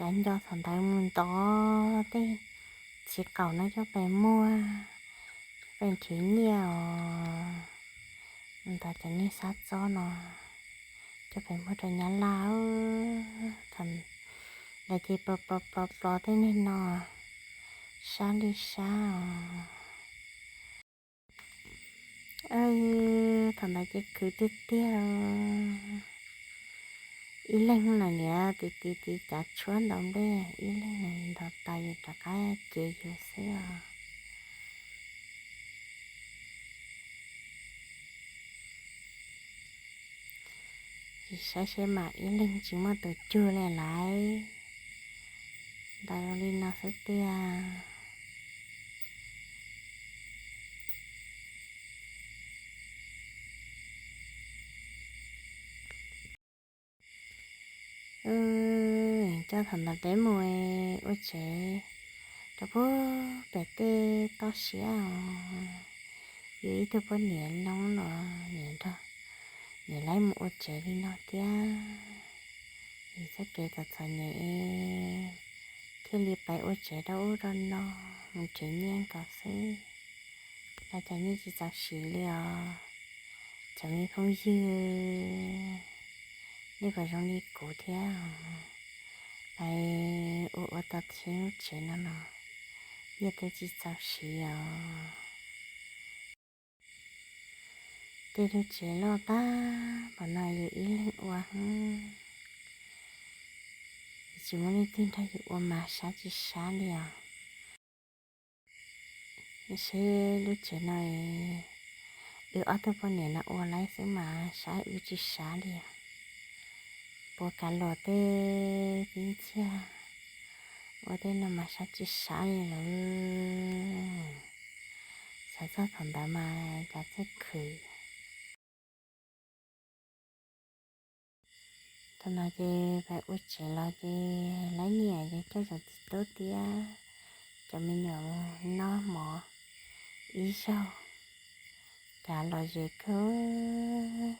Nco thaum ntawd mus ntov tej txiv qaum no coj pes muag, coj pes nrhiav nyiaj os. Ntawd cov niag xab txob no coj pes muag rau Nyab Laj. Thaum ntawd ces plos plos plos plos tej niag no sab li sab os. Thaum ntawd ces khwv tiag tiag. Ib leeg na niam tis tis tis cav tshuab ntaus nplej, ib leeg na ntaus tas yus rov qab cev yus xwb os. Tsis saib seb mas ib leeg tsis muaj tus cug li lawm. Ntawd li no xwb tiag. Coj thaum ntawd peb mus ua tsev rau pem tej toj siab os. Yus ib tug poj niam loj los niam nrog niam lawv mus ua tsev li no thiab. Yus txoj kev txom txom nyem thiaj li pib ua tsev rau ub rau no, mus tsev nyiaj nkaus xwb. Los cas nyiaj tsis txaus siv li os. Cov me phooj ywg, nej puas zoo li kuv thiab? Lawv ua ua tau thiab lub tsev no los nyiaj twb tsis txaus siv os. Tej lub tsev loj tag npaum no yus ib leeg ua, tsis muaj leej twg nrog yus ua mas sab tsis sab li os. Seb lub tsev no wb ob tug poj niam no ua lawm xwb mas sab wb tsis sab li os. Puas kav los tej tib ntxhiab ua tej no mas sab tsis sab li lawm. Xav txog thaum ntawd mas cas txawj khwv. Thaum no ces peb ua tsev los ces lawv niam ces coj cov txiv tub thiab cov me nyuam mus noj mov ib zaug, cas lom zem kawg.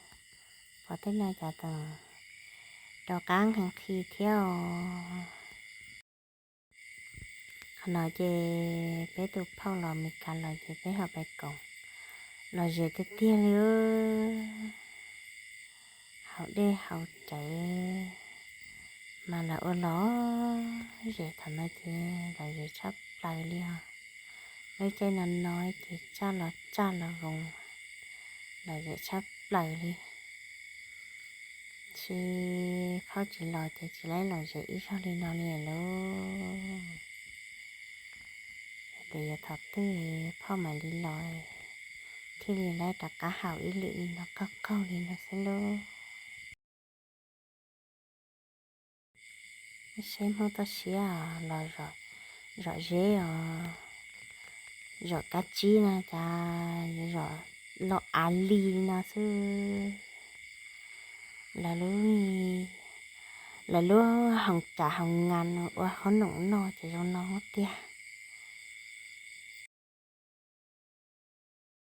Pom tej no cas tseem rov qab nqhis nqhis thiab os. Qhov no ces peb tus phauj los Mes Kas los ces peb ho pais koom, lom zem tiag tiag li. Haus dej haus cawv mas lawv ua lom zem, thaum no ces lom zem tshaj plaws li os. Lub caij no no ces tsaj los tsaj los voos, lom zem tshaj plaws li. Tsis, phauj tsis los ces tsis laib lom zem ib zaug li no li lauj. Ces yuav thaum twg phauj mam li los thiaj li laib rov qab haus ib lwm li no qaug qaug li no xwb lauj. Saib Hmoob toj siab los zom zeb os, zom kab tsib no cas yuav zom los av li no xwb. Lawv lub, lawv lub hoos cas hoos nas ua qhob noom noj ces zoo no tiag.